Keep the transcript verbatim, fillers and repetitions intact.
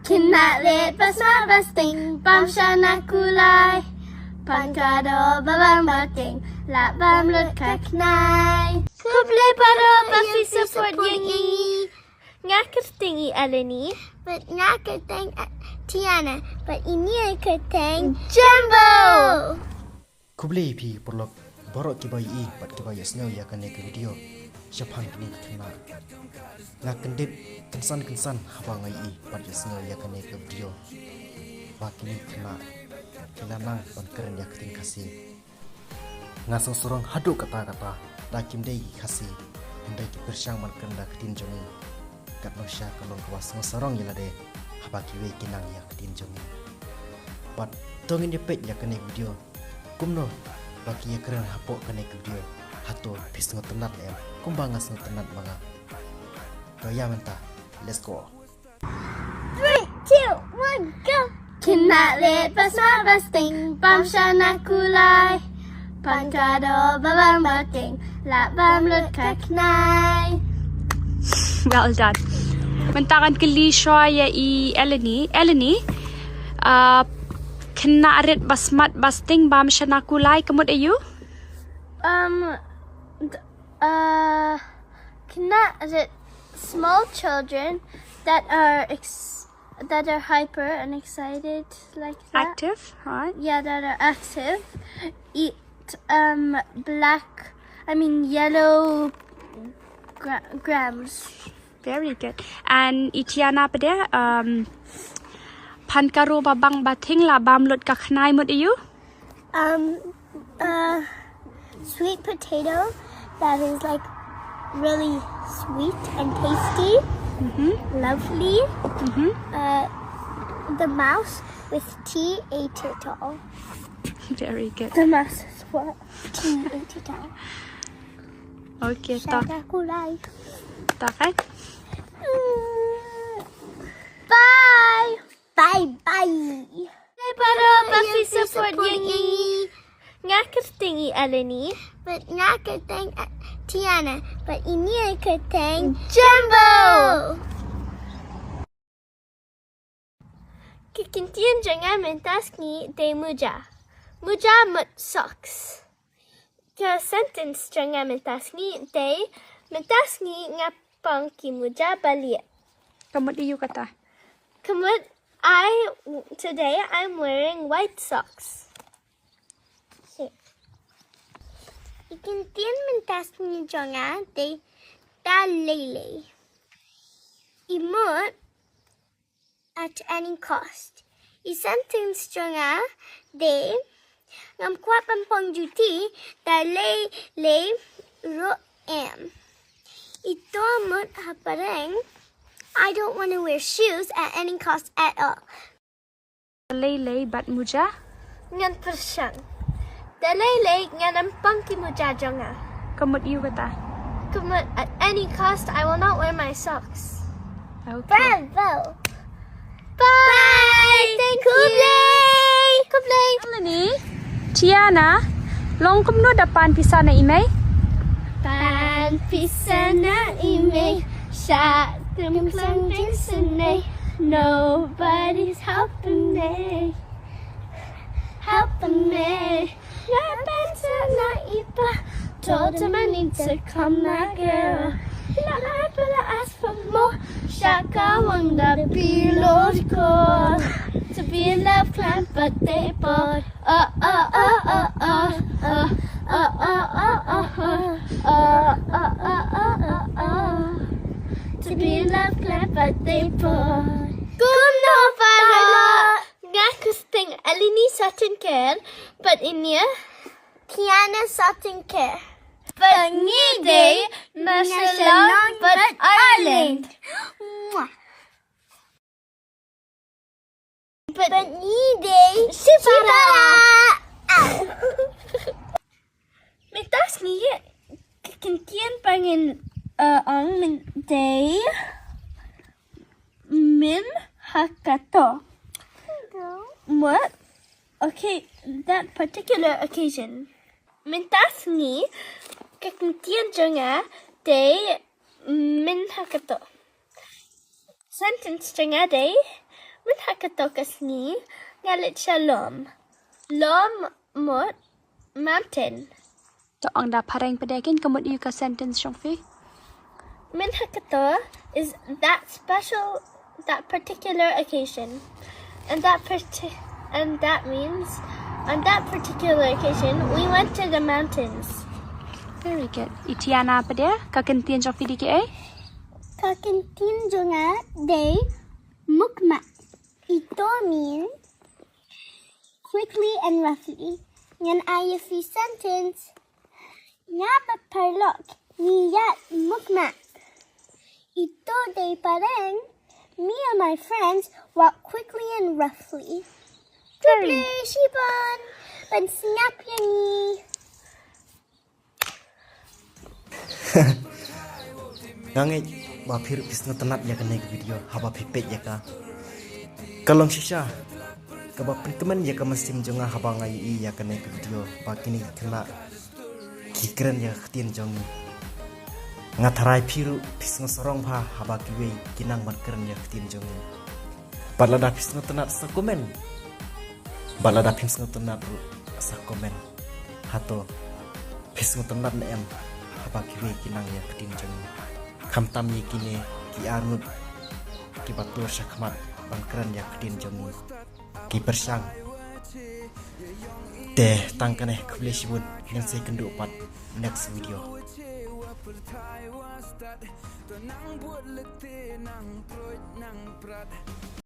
Khynnah rit ba smat ba sting bam shana kulai. Pan ka doh ba bang ba ting lah bam lut ka khnai. Khublei baroh ba phi support ïa ngi. Nga kyrteng i Eleni. Bad nga kyrteng, uh, Tiana. Bad ini kyrteng Jumbo. Khublei phi paralok baroh kiba ïohi bad kiba ïohsngew ïa kane ka video shaphang kine ki khynnah. Nga kyndit kynsan kynsan haba nga ïohi bad ïohsngew ïa kane ka video ba kine ki khynnah ki la nang ban kren ïa ka ktien Khasi. Nga sngewsarong haduh katta katta da kim dei ki Khasi, hynrei ki pyrshang ban kren da ka ktien jong ngi. Katno sha ka long kaba sngewsarong ïa lade haba kiwei ki nang ïa ka ktien jong ngi. Bad to ngin ïa peit ïa kane ka video kumno ba ki ïa kren hapoh kane ka video. Hato phi sngewtynnat ne em kumba nga sngewtynnat ma nga? To ïa mynta, let's go. Three, two, one, go. Khynnah rit ba smat ba sting bam shana kulai. Pan ka doh ba bang ba ting lah bam lut ka khnai. Well done. Mynta ngan kylli shuwa ïa i Eleni. Eleni, uh, khynnah rit ba smat ba sting bam shana kulai ka mut aïu? Um, d- uh, khynnah rit, small children that are ex- that are hyper and excited like that. Active, right? Yeah, that are active. Eat, um, black, I mean, yellow gra- grams. Very good. And i Tiana pat de, um, pan ka doh ba bang ba ting lah bam lut ka khnai mut aïu? Um, uh, sweet potato that is, like, really sweet and tasty, lovely. Uh, the mouse with T A turtle. Very good. The mouse is what? T A turtle. Okay, to. Shaka kulai. To kan? Mm. Bye. Bye bye. Bye baroh ba phi support ïa ngi. Nga kyrteng i Eleni. Bad nga kyrteng, uh, Tiana. Bad ini kyrteng Jumbo. Ka kyntien jong nga mynta sngi dei muja. Muja mut socks. Ka sentence jong nga mynta sngi dei, mynta sngi nga pang ki muja ba lieh. Ka mut aïu kata? Ka mut, I, today I'm wearing white socks. Okay. I kyntien mynta sngi jong nga dei da lei lei. I mut at any cost. I sentence jong nga dei, ngam kwah ban pang juti da lei lei ruh em. I to mut ha phareng, I don't want to wear shoes at any cost at all. Lei lei bad muja. Ngan pyrshang. Da lei lei ngan ym pang ki muja jong nga. Ka mut aïu kata? Ka mut, at any cost, I will not wear my socks. Okay. Bravo. Bye. Thank you. Khublei. Khublei. Eleni, Tiana, long kumno da pan pisa na i mei? Pan pisa na i mei. Shah khlem klang jingsnei. Nobody's helping me. Helping me. Nga pan sa na i pa. Told him I need to come my girl. Not I but I ask for more. Shaka wonder below the core. To be in love climb but they bored. Uh, uh, uh, uh, uh, uh, uh, uh, uh, uh, uh, uh, uh, uh, uh, uh. To be in love climb but they bored. Kumno para. Nga kyrteng Eleni Sutton-Kerr, bad ine Tiana Sutton-Kerr. Bad ngi dei na Shillong bad Ireland. Mwah. Bad ngi dei shipara. Shipara. Mynta sngi ka kyntien ba ngin, uh, ong mynta dei mynhakato. What? Okay, that particular occasion. Mynta sngi ka kyntien jong nga dei mynhakato. Sentence jong nga dei, mynta kato ka sngi nga leit sha lum. Lum mut mountain. To ong da phareng pat de, kin ka mut ïa ka sentence jong phi? Mynta kato is that special, that particular occasion. And that parti- and that means on that particular occasion we went to the mountains. Very good. Itiana pat de, ka kyntien jong phi dei kaei? Ka kyntien jong nga dei mukmak. Ito mean quickly and roughly. Ngan ai ïa phi sentence. Nga bad paralok ngi ïaid mukmak. Ito dei phareng. Me and my friends walk quickly and roughly. Very. Quickly, shibun. Ban sngap ïa ngi. Nga ngeit ba phi ruh phi sngewtynnat ïa kane ka video haba phi peit ïa ka. Ka long shisha kaba pynkmen ïa ka mynsiem jong nga haba nga ïohi ïa kane ka video ba kine ki khynnah ki kren ïa ka ktien jong ngi. Nga tharai phi ruh phi sngewsarong bha haba kiwei ki nang ban kren ïa ka ktien jong ngi. Bad lada phi sngewtynnat sa comment. Bad lada phim sngewtynnat ruh sa comment. Hato phi sngewtynnat ne em haba kiwei ki nang ïa ka ktien jong ngi? Khamtam ïa kine ki arngut kiba tur shakhmat ban kren ïa ka ktien jong ngi. Ki pyrshang. Te tang kane, khublei shibun, ngin sa ïakynduh pat next video.